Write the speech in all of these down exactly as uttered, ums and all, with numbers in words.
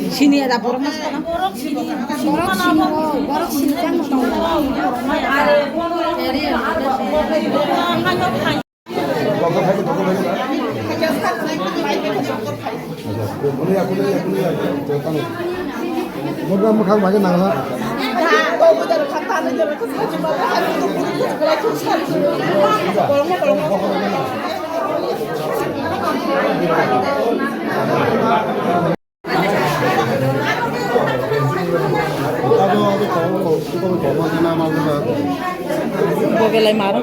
Sini ada borok mas kono. Borok sini, borok sini kan. Moga moga baje nangla. Bo belai maro.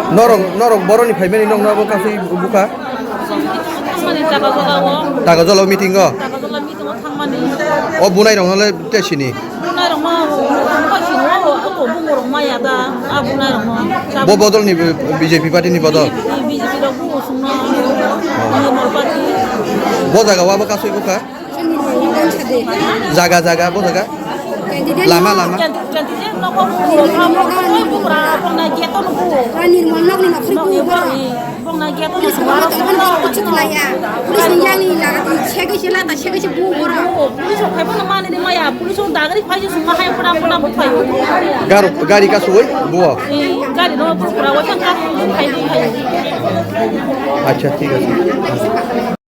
Norok, norok boroni phaimani nokno abo kasui bukha? Thangmani Takarjala o. Takarjala o meeting o? Takarjala meeting o thangmani. O bunai rokno le te sini? Bunai rokno, o, o, o, o, o, bungo rok maya da, a bunai rokno. Bo bodol ni B J P party ni bodol? B J P rok bungo sungno. Ni mol party. Bo jaga o abo kasui bukha? Jaga, jaga, bo jaga? Lama, lama. Candidate nogo bugra, bongna gate no buo. Nirmal nokni nokni buo. Bongna gate no buo. Police ni yang ni laga segwi se lata segwi se buo. Police rok phaibo no mani de maya, police rok dagri phai se sungma hai pura pura bo phai. Garo, gari kasui buo. Gari no bugra, wajan kasui phai phai. Acha, thik ache.